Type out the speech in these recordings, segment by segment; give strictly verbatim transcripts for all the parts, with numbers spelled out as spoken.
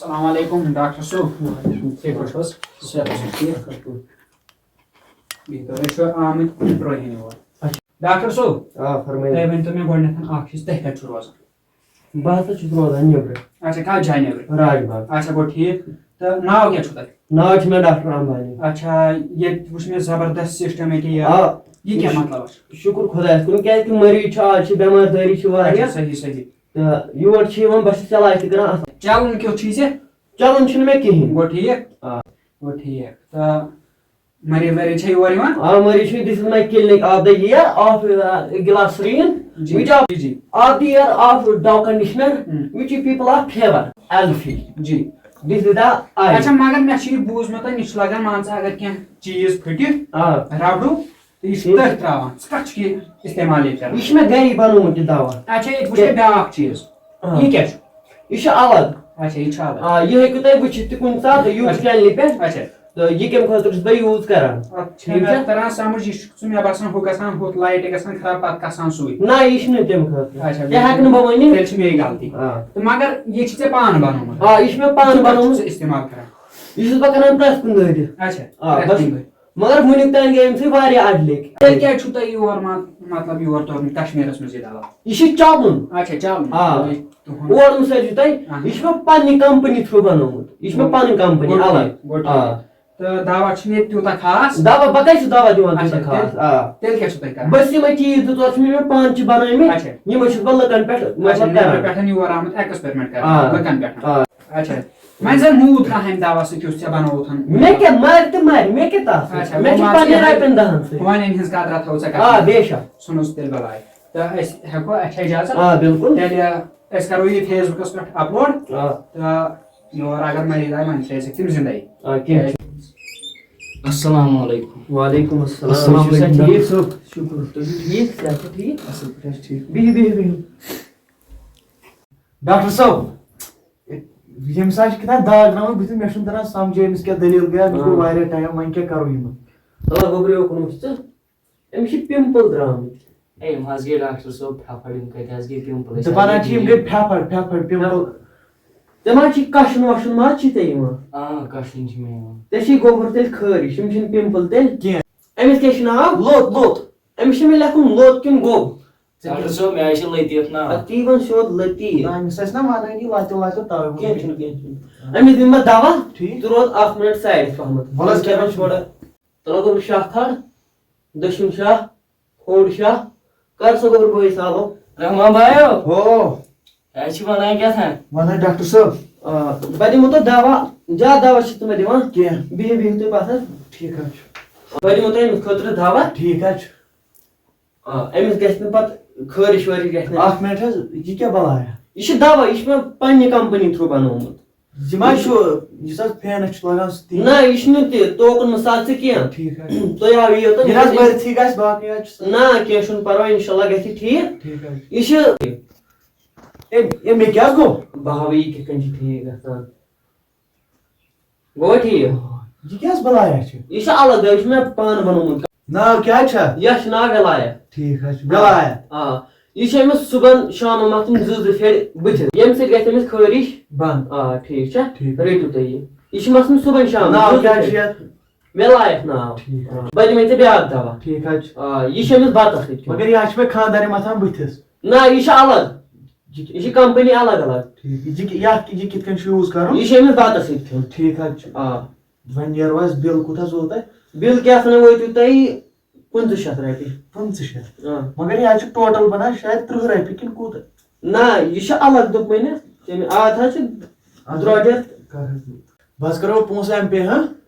السلام علیکم ڈاکٹر صٲب۔ ٹھیٖک پٲٹھۍ چھِو حظ؟ صحت چھا ٹھیٖک؟ بِہِو، تُہۍ چھِو آمٕتۍ اِنٹروِو ہٮ۪نہِ یور۔ اچھا۔ ڈاکٹر صٲب، آ، فرمٲیِو۔ تُہۍ ؤنۍ تو مےٚ گۄڈٕنٮ۪تھ اکھ چیٖز، تُہۍ کَتہِ چھِو روزان؟ بہٕ ہسا چھُس روزان نیٚبرٕ۔ اچھا، کَتھ جایہِ نیٚبرٕ؟ راج باغ۔ اچھا، گوٚو ٹھیٖک۔ تہٕ ناو کیٛاہ چھُو تۄہہِ؟ ناو چھُ مےٚ ڈاکٹر امبانی۔ اچھا، ییٚتہِ وٕچھ مےٚ زبردست سسٹم ییٚتہِ یہِ۔ آ۔ یہِ کیٛاہ مطلب چھُ؟ شُکُر خۄدایَس کُن، کیٛازِ کہِ مریض چھُ، آز چھِ بٮ۪مار دٲری چھِ واریاہ۔ اچھا، صحیح، صحیح۔ تہٕ یور چھِ یِوان، بہٕ چھُس علاج تہِ کران اَصٕل۔ چلُن کیُتھ چھُے ژےٚ؟ چلُن چھُنہٕ مےٚ کِہیٖنۍ۔ گوٚو ٹھیٖک؟ آ۔ گوٚو ٹھیٖک۔ تہٕ مریض وریض چھا یور یِوان؟ آ، مریض چھُنہٕ، this is my clinic of the year of, uh, glycerine, G, which of G, G. Of the year of Dove conditioner, Hum. Which people are favor, Alfi. G. This is the eye. اچھا، مگر مےٚ چھُ یہِ بوٗزمُت، یہِ چھُ لگان، مان ژٕ، اگر کینٛہہ چیٖز پھٕٹہِ، آ۔ ربڑو، تہٕ یہِ چھُ ٹھیٖک۔ تٔتھۍ ترٛاوان۔ ژٕ کَتھ چھُکھ یہِ استعمال ییٚتہِ کران؟ یہِ چھُ مےٚ گری بنومُت یہِ دوا۔ اچھا، ییٚتہِ وٕچھ مےٚ بیٛاکھ چیٖز۔ آ۔ یہِ کیٛاہ چھُ؟ یہِ چھُ الگ۔ اچھا، یہِ چھُ الگ۔ آ، یہِ ہیٚکِو تُہۍ وٕچھِتھ تہِ کُنہِ ساتہٕ YouTube اچھا۔ Channelہِ پٮ۪ٹھ۔ اچھا۔ تہٕ یہِ کَمہِ خٲطرٕ چھُس بہٕ use کران؟ اَتھ چھِ ٹھیٖک مےٚ چھا؟ تران سمجھ، یہِ چھُ مےٚ باسان ہُہ گژھان، ہُتھ لایٹہِ گژھان خراب، پَتہٕ کھسان سُے۔ نہ، یہِ چھُنہٕ تَمہِ خٲطرٕ۔ اچھا، تہِ ہٮ۪کہٕ نہٕ بہٕ ؤنِتھ۔ تیٚلہِ چھِ مے غلطی۔ آ۔ تہٕ مگر یہِ چھِ ژےٚ پانہٕ بنومُت؟ آ، یہِ چھُ مےٚ پانہٕ یہِ کَتہِ بنومُت۔ چھُکھ ژٕ استعمال کران؟ یہِ چھُس بہٕ کران پرٛٮ۪تھ کُنہِ دٲدِ۔ اچھا، آ، پرٛٮ۪تھ بس۔ کُنہِ دٲدِ۔ مگر وُنیُک تام گٔے أمۍ سۭتۍ واریاہ اَڈٕ لیٚکھۍ۔ تیٚلہِ کیٛازِ چھُو تۄہہِ یور مان-، مطلب یور توٚرمُت کشمیٖرس منٛز یہِ دوا؟ یہِ چھُ چَلُن۔ اچھا، چَلُن۔ آ۔ یہِ تُہُنٛد۔ اورٕ مہٕ سوٗزِو تُہۍ، اہن۔ یہِ چھُ مےٚ پننہِ company through بنومُت۔ یہِ چھُ مےٚ گوٚو، پنٕنۍ company گوٚو الگ۔ ٹھیٖک، گوٚو ٹھیٖک۔ آ۔ تہٕ دوا چھُنہٕ ییٚتہِ تیوٗتاہ خاص؟ دوا، بہٕ کَتہِ چھُس دوا دِوان اچھا، تیوٗتاہ خاص؟ تیٚلہِ، آ۔ تیٚلہِ کیٛاہ چھُو تۄہہِ کران؟ بس یِمے چیٖز زٕ ژور چھِ مےٚ، مےٚ پانہٕ چھِ بنٲومٕتۍ۔ اچھا۔ یِمے چھُس بہٕ لُکن پٮ۪ٹھ، اچھا، مطلب، نیٚبرٕ کران۔ پٮ۪ٹھ یور آمُت experiment کران، آ۔ لُکن پٮ۪ٹھ۔ آ۔ اچھا۔ وۄنۍ زن موٗد کانٛہہ اَمہِ دوا سۭتۍ یُس ژےٚ بنووُتھ؟ مےٚ کیٛاہ، مَرِ تہٕ مَرِ، مےٚ کیٛاہ تَتھ سۭتۍ؟ اچھا، مےٚ چھِ وۄنۍ پننہِ مان ژٕ، رۄپیَن دَہَن سۭتۍ۔ وۄنۍ اَمہِ ہِنٛز قدرا تھٲو ژےٚ آ، کَتھ؟ بے شک۔ ژھٕنُس تیٚلہِ بلاے۔ تہٕ أسۍ ہٮ۪کو، اَسہِ چھا اجازت؟ آ، بِلکُل۔ تیٚلہِ أسۍ کَرو یہِ Facebookس پٮ۪ٹھ upload۔ آ۔ تہٕ یور اگر مریض آے، وۄنۍ ترٛٲوۍ زِندَے۔ آ، کینٛہہ چھُنہٕ۔ السلام علیکم۔ وعلیکم السلام۔ السلام علیکم، ٹھیٖک؟ ڈاکٹر صٲب۔ شُکُر، تُہۍ چھِو ٹھیٖک؟ صحت چھا ٹھیٖک؟ اَصٕل پٲٹھۍ حظ، ٹھیٖک۔ بِہِو، بِہِو، بِہِو۔ ڈاکٹر صٲب، ییٚمِس حظ چھِ کیٛاہ تام داغ درٛامٕژ بٕتھِ، مےٚ چھُنہٕ تران سمجھے أمِس کیٛاہ دٔلیٖل گٔے، أمِس گوٚو آ۔ واریاہ ٹایم، وۄنۍ کیٛاہ کرو یِمن؟ تَلہ گوٚبرِ، یوکُن وٕچھ ژٕ، أمِس چھِ pimple درٛامٕتۍ۔ ہے، یِم حظ گٔے ڈاکٹر صٲب پھٮ۪پھر، یِم کَتہِ حظ گٔے pimple؟ أسۍ دَپان حظ حظ چھِ یِم گٔے گٔے pimple۔ پھٮ۪پھر، pimple۔ ژےٚ ما چھِ کَشُن وَشُن ما چھِ ژےٚ یِوان؟ آ، کَشُن چھِ مےٚ یِوان۔ ژےٚ چھی گوٚبُر تیٚلہِ خٲرِش، یِم چھِنہٕ pimple تیٚلہِ۔ کینٛہہ۔ أمِس کیٛاہ چھِ ناو؟ لوٚت، لوٚت۔ أمِس چھِ مےٚ لیکھُن لوٚت کِنہٕ گوٚب؟ ڈاکٹر صٲب، مےٚ حظ چھِ لطیف ناو۔ اَدٕ تی وَن سیوٚد لطیف۔ نہ، أمِس ٲسۍ نہ وَنٲنی لَتہِ لَتہِ تَوَے ووٚن کینٛہہ مےٚ۔ چھُنہٕ، کینٛہہ چھُنہٕ۔ أمِس دِمہٕ بہٕ دَوا، ٹھیٖک۔ ژٕ روز اَکھ مِنَٹ side پَہمَتھ۔ وَلہٕ حظ، أمِس کَرَن کینٛہہ چھُنہٕ۔ تھوڑا، تَلہٕ گوٚبُر شاہ کھال، دٔچھُن شاہ، کھوٚڑ شاہ، کَر سا گوٚبُر بٲیِس حالو۔ رحمان بھایو۔ ہو۔ کیٛاہ چھِ وَنان کیٛاہ تھام؟ وَن حظ ڈاکٹر صٲب۔ آ، بہٕ دِمو تۄہہِ دَوا، زیادٕ دَوا چھِ ژٕ مےٚ دِوان۔ کینٛہہ۔ بِہِو، بِہِو تُہۍ پَتھَر۔ ٹھیٖک حظ چھُ۔ بہٕ دِمو تۄہہِ أمِس خٲطرٕ دَوا۔ ٹھیٖک حظ چھُ۔ آ، أمِس گژھِ نہٕ پَتہٕ خٲرِش وٲرِش گژھِ نہٕ۔ اَکھ مِنَٹ حظ، یہِ کیٛاہ بَلایا؟ یہِ چھِ دَوا، یہِ چھِ مےٚ پنٛنہِ company through بَنومُت۔ یہِ ما چھُ، یُس حظ فینَس چھُ لَگان سُہ تی؟ نہ، یہِ چھُنہٕ تہِ، توکُن مہٕ سَر ژٕ کینٛہہ۔ ٹھیٖک حظ چھُ۔ تُہۍ ہاو یہِ یوت۔ یہِ حظ بٔرِتھ ٹھیٖک آسہِ، باقٕے حظ چھُ سَر۔ نہ، کینٛہہ چھُنہٕ پَرواے، اِنشاء اللہ گژھِ ٹھیٖک۔ ٹھیٖک حظ چھُ۔ یہِ چھُ۔ اے، اے، مےٚ کیٛاہ حظ گوٚو؟ بہٕ ہاوٕ یہِ کِتھ کٔنۍ چھُ ٹھیٖک گژھان۔ گوٚو ٹھیٖک؟ یہِ کیٛاہ حظ بَلایا چھِ؟ یہِ چھُ الگ، یہِ چھُ مےٚ پانہٕ بَنومُت۔ ناو کیٛاہ چھا؟ یَتھ چھُ ناو وِلایت۔ ٹھیٖک حظ چھُ، وِلایت۔ آ، یہِ چھُ أمِس صُبحن شامَن مَتھُن زٕ زٕ پھِرِ بٕتھِس، ییٚمہِ سۭتۍ گژھِ أمِس خٲرِش۔ بنٛد۔ آ، ٹھیٖک چھا؟ ٹھیٖک۔ رٔٹِو تُہۍ یہِ۔ یہِ چھُ مَتھُن صُبحن شامَن ناو زٕ زٕ کیٛاہ چھُ پھِرِ۔ یَتھ؟ وِلایت ناو۔ ٹھیٖک حظ چھُ۔ بہٕ دِمَے ژےٚ بیٛاکھ دَوا۔ ٹھیٖک حظ چھُ۔ آ، یہِ چھُ أمِس بَتَس سۭتۍ کھیوٚن۔ مگر یہِ حظ چھُ مےٚ خانٛدارِ مَتھان بٕتھِس۔ نہ، یہِ چھُ الگ۔ یہِ چھُ company الگ الگ۔ ٹھیٖک۔ یہِ چھِ، یہِ اَتھ، یہِ کِتھ کٔنۍ چھُ use کَرُن؟ یہِ چھُ أمِس بَتَس سۭتۍ کھیوٚن۔ ٹھیٖک حظ چھُ۔ آ۔ وۄنۍ نیرو اَسہِ bill کوٗتاہ حظ گوٚو تۄہہِ؟ Bill کیٛاہ سا وٲتِو تۄہہِ پٕنٛژٕہ شیٚتھ رۄپیہِ۔ پٕنٛژٕہ شیٚتھ؟ آ۔ مگر یہِ حظ چھُ total بَنان شاید تٕرٛہ رۄپیہِ کِنہٕ کوٗتاہ؟ نہ، یہِ چھُ الگ دوٚپمَے نہ۔ تٔمۍ، اَتھ حظ چھُ اَدٕ درٛۄجر۔ کَر حظ؟ بہٕ حظ کَرو پونٛسہٕ M Pay، ہاں؟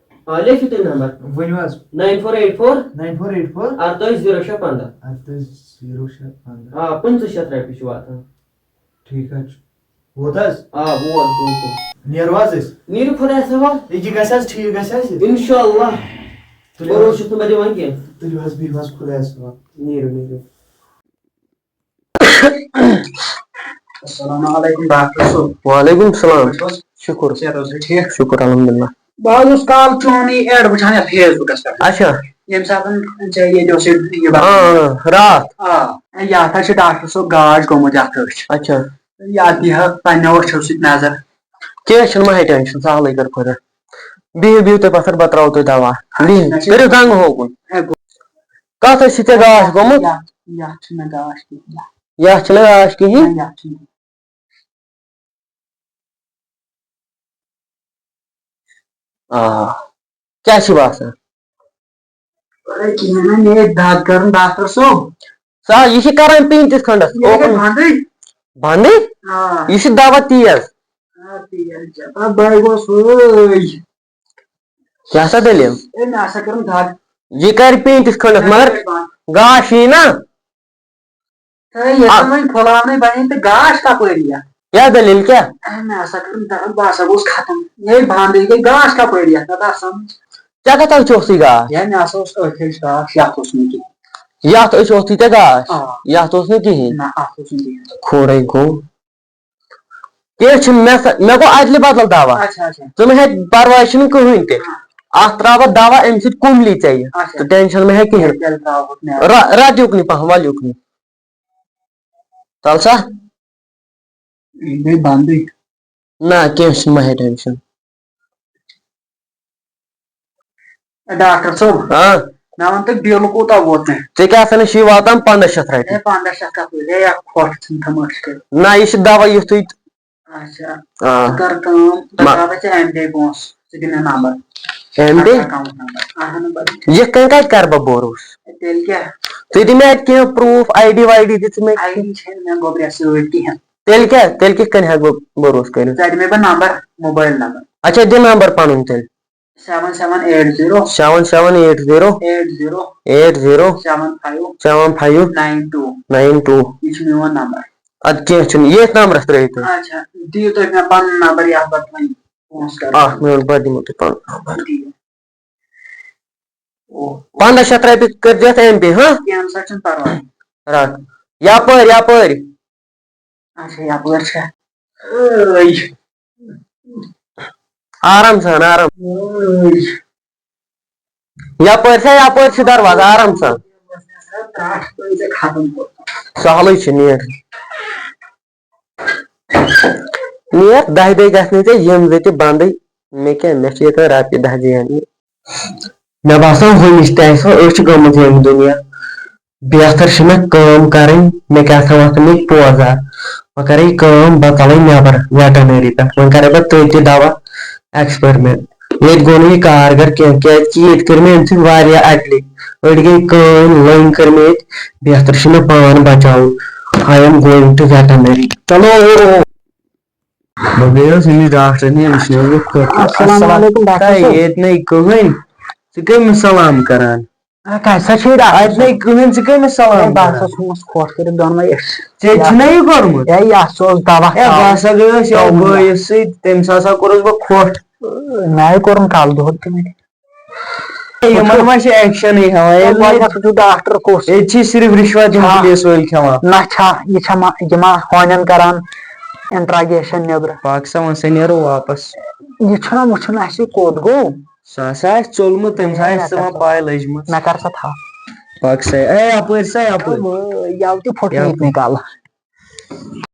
آ، لیکھِو تُہۍ number۔ ؤنِو حظ۔ Nine four eight four۔ Nine four eight four۔ اَرتٲجۍ زیٖرو شےٚ پنٛداہ۔ اَرتٲجۍ زیٖرو شےٚ پنٛداہ۔ آ، پٕنٛژٕہ شیٚتھ رۄپیہِ چھِ واتان۔ ٹھیٖک حظ چھُ۔ ووت حظ؟ آ، ووت، بِلکُل۔ نیرو حظ أسۍ؟ نیٖرِو خۄدایَس حوال۔ یہِ گژھِ حظ ٹھیٖک، گژھِ حظ یہِ؟ اِنشاءاللہ۔ تُلِو حظ۔ بروسہٕ چھُس نہٕ بہٕ دِوان کینٛہہ۔ تُلِو حظ، بِہِو حظ خۄدایَس حوال۔ نیٖرِو، نیٖرِو۔ السلام علیکم ڈاکٹر صٲب۔ وعلیکم السلام۔ ٹھیٖک چھِو حظ؟ شُکُر۔ صحت اوسا ٹھیٖک؟ شُکُر الحمدللہ۔ بہٕ حظ اوسُس کالہٕ چون یہِ ad وٕچھان یَتھ Facebookس پٮ۪ٹھ۔ اچھا۔ ییٚمہِ ساتہٕ ژےٚ ییٚتہِ اوس یہِ، یہِ آ، آ، راتھ۔ آ، یَتھ حظ چھِ ڈاکٹر صٲب گاش گوٚمُت یَتھ أچھ۔ اچھا۔ یَتھ دِیہِ ہا پنٛنیو أچھو سۭتۍ نظر۔ کینٛہہ چھُنہٕ، مہ ہے ٹینشن، سہلٕے کٔر خۄدا۔ بِہِو، بِہِو تُہۍ پتھر، بہٕ ترٛاوو تُہۍ دوا۔ بِہِو، اچھا، کٔرِو دنٛگ ہوکُن۔ ہے، گوٚو۔ کتھ ٲسِو ژےٚ گاش گوٚمُت؟ یتھ، یتھ چھُنہٕ مےٚ گاش کِہیٖنۍ۔ یتھ چھُنہٕ گاش کِہیٖنۍ؟ نہ، یتھ چھُنہٕ۔ آ، کیٛاہ چھُ باسان؟ اے، کِہیٖنۍ نہٕ، مےٚ ٲسۍ دگ کَران ڈاکٹر صٲب۔ سا، یہِ چھِ کَران پیٖنتِس کھنٛڈَس۔ یہِ گٔے بنٛدٕے۔ بنٛدٕے؟ آ۔ یہِ چھُ دوا تیز۔ آ، تیز چھِ۔ آ، بہٕ گوس وٲے۔ کیٛاہ سا دٔلیٖل؟ اے، مےٚ ہسا کٔرٕن دگ۔ یہِ کَرِ پیٖنتِس کھنٛڈَس، مےٚ مگر کٔر بنٛد۔ گاش یی نا۔ تہٕ ییٚلہِ آ۔ نہٕ وۄنۍ پھۄلاونَے بَنہِ تہٕ گاش کَپٲرۍ یِیہِ؟ کیٛاہ دٔلیٖل کیٛاہ؟ اے، مےٚ ہسا کٔرٕن دَگ، بہٕ ہسا گوس ختم۔ یے بنٛدٕے گٔے، گاش کَپٲرۍ یِیہِ؟ مےٚ تَر سَمٕجھ۔ ژےٚ کَتھ آو چوٚکھسٕے گاش؟ ہے، مےٚ ہسا اوس أتھۍ أچھ گاش، یَتھ اوس نہٕ کِہیٖنۍ۔ یَتھ أچھ اوسُے ژےٚ گاش؟ آ۔ یَتھ اوس نہٕ کِہیٖنۍ؟ نہ، اَتھ اوس نہٕ کِہیٖنۍ۔ کھوڑے گوٚو۔ کینٛہہ چھُنہٕ، مےٚ سا-، مےٚ گوٚو اَدلہِ بدل دوا۔ اچھا، اچھا۔ ژٕ مہ ہیٚکھ، پرواے چھُنہٕ کٕہٕنۍ تہِ۔ ہاں۔ اَتھ ترٛاوَتھ دوا، اَمہِ سۭتۍ کُملی ژےٚ یہِ۔ اچھا۔ تہٕ ٹینشن مہ ہیٚکہِ کِہیٖنۍ۔ تیٚلہِ ترٛاوہوکھ مےٚ۔ را-، رَٹ یُکنُے پَہَم، وَل یُکنُے۔ تَل سا۔ یہِ گٔے بنٛدٕے۔ نہ، کینٛہہ چھُنہٕ، مہ ہیٚے ٹینشن۔ ڈاکٹر صٲب، ہاں؟ مےٚ وَن تہٕ بِل کوٗتاہ ووت مےٚ؟ ژےٚ کیٛاہ سا چھُے واتان پنٛداہ شیٚتھ رۄپیہِ؟ ہے، پنٛداہ شیٚتھ کَپٲرۍ؟ ہے، یا کھۄٹھ ژھٕن تھَماش کٔرِتھ۔ نہ، یہِ چھُ دوا یُتھُے۔ اچھا۔ آ۔ ژٕ کر کٲم، بہٕ ما- ترٛاوٕ ژےٚ ایم پے پونٛسہٕ، ژٕ دِ مےٚ number. M pay? Account number. اہن بس۔ یِتھ کٔنۍ کتہِ کرٕ بہٕ بروسہٕ؟ تیٚلہِ کیٛاہ؟ ژٕ دِ مےٚ اتہِ کینٛہہ پروٗف، آی ڈی واے ڈی دِ ژٕ مےٚ۔ آی ڈی چھَنہٕ مےٚ گوٚبریا سۭتۍ کِہیٖنۍ۔ تیٚلہِ کیٛاہ؟ تیٚلہِ کِتھ کٔنۍ ہٮ۪کہٕ بہٕ بروسہٕ کٔرِتھ؟ ژٕ دِ مےٚ بہٕ نمبر، موبایل نمبر۔ اچھا، دِ نمبر پنُن تیٚلہِ۔ Seven seven eight zero. Seven seven eight zero. Eight zero. Eight zero. Seven five. Seven five. Nine two. Nine two. یہِ چھُ میون نمبر۔ ادٕ کینٛہہ چھُنہٕ، ییٚتھۍ نمبرس ترٲیِو تُہۍ۔ اچھا، دِیِو تُہۍ مےٚ پنُن نمبر، یتھ پٮ۪ٹھ وۄنۍ پونٛسہٕ کرو۔ اکھ منٹ، بہٕ دِمو تۄہہِ پنُن نمبر۔ دِیِو۔ او۔ پنٛداہ شیٚتھ رۄپیہِ کٔرۍزِ یتھ ایم پے، ہاں؟ کینٛہہ نہ سا چھُنہٕ پرواے۔ رٹھ۔ یپٲرۍ، یپٲرۍ۔ اچھا، یپٲرۍ چھا؟ ٲے۔ آرام سان، آرام۔ ٲے۔ یپٲرۍ چھا، یپٲرۍ چھُ دروازٕ، آرام سان۔ ترٛٹھ کٔرۍ ژےٚ ختم کوٚرمُت۔ سہلٕے چھُ، نیر۔ نیر، دَہہِ دۄہہِ گژھنٕے ژےٚ یِم زٕ تہِ بنٛدٕے۔ مےٚ کیٛاہ، مےٚ چھِ ییٚتٮ۪ن رۄپیہِ دَہ زیننہِ۔ مےٚ باسان، ہُمِچ تہِ آسہِ وۄنۍ أچھ گٔمٕژ ییٚمہِ دُنیا۔ بہتر چھِ مےٚ کٲم کَرٕنۍ، مےٚ کیٛاہ تھاوَتھ تِم ییٚتہِ پوزار۔ وۄنۍ کَرٕ یہِ کٲم، بہٕ ژَلَے نٮ۪بر ویٹرنری پٮ۪ٹھ، وۄنۍ کَرٕ بہٕ تٔتۍ تہِ دَوا ایکسپیرمنٹ۔ ییٚتہِ گوٚو نہٕ یہِ کارگر کینٛہہ، کیٛازِ کہِ ییٚتہِ کٔر مےٚ اَمہِ سۭتۍ واریاہ اَٹلی، أڑۍ گٔے کٲنۍ، لٔنٛگۍ کٔر مےٚ ییٚتہِ۔ بہتر چھُ مےٚ پان بچاوُن۔ I am going to veterinary۔ چلو۔ بہٕ گٔیوس أمِس ڈاکٹر نِش، أمِس نِیوس بہٕ کھوٚت۔ السلام علیکم ڈاکٹر صٲب۔ ییٚتہِ نَے کٕہٕنۍ، ژٕ کٔمِس سلام کران؟ آ، کَتہِ سا چھُے ڈاکٹر اَتہِ صٲب؟ نَے کٕہٕنۍ، ژٕ کٔمِس سلام ہے، بہٕ کران؟ ہسا چھُس کھوٚٹ کٔرِتھ دۄنوَے أچھ۔ ژےٚ چھُنہ یہِ کوٚرمُت؟ ہے، یہِ ہسا اوس دوا ہے، بہٕ کھاوُن۔ ہسا گٔیوس یَوٕ تَوٕ بٲیِس سۭتۍ، تٔمِس ہسا کوٚرُس بہٕ کھوٚٹ۔ مےٚ ہے کوٚرُن کَلہٕ دود تہِ وۄنۍ۔ یِمن ما چھِ ایکشنٕے ہٮ۪وان؟ ہے، ییٚلہِ نہٕ گۄڈٕنیتھ وٕچھِو ڈاکٹر کُس۔ ییٚتہِ چھِ صرف رِشوت دِوان چھا؟ پُلیٖس وٲلۍ کھٮ۪وان۔ نہ چھا، یہِ چھا ما-، یِما ہونٮ۪ن کران انٹراگیشن نیٚبرٕ؟ پاک سا، وۄنۍ سا نیرو واپس۔ یہِ چھُنہ وٕچھُن اَسہِ کوٚت گوٚو۔ سُہ ہسا آسہِ ژوٚلمُت، تٔمِس ہے، آسہِ مےٚ ژٕ کر وۄنۍ سا، پاے لٔجمٕژ۔ مےٚ کر سا تھپھ۔ پاک سا، ہے، اپٲرۍ سا، اپٲرۍ۔ وٲے، یَوٕ تہِ پھوٚٹ یَپٲرۍ۔ مےٚ ییٚتہِ نٕے کَلہٕ۔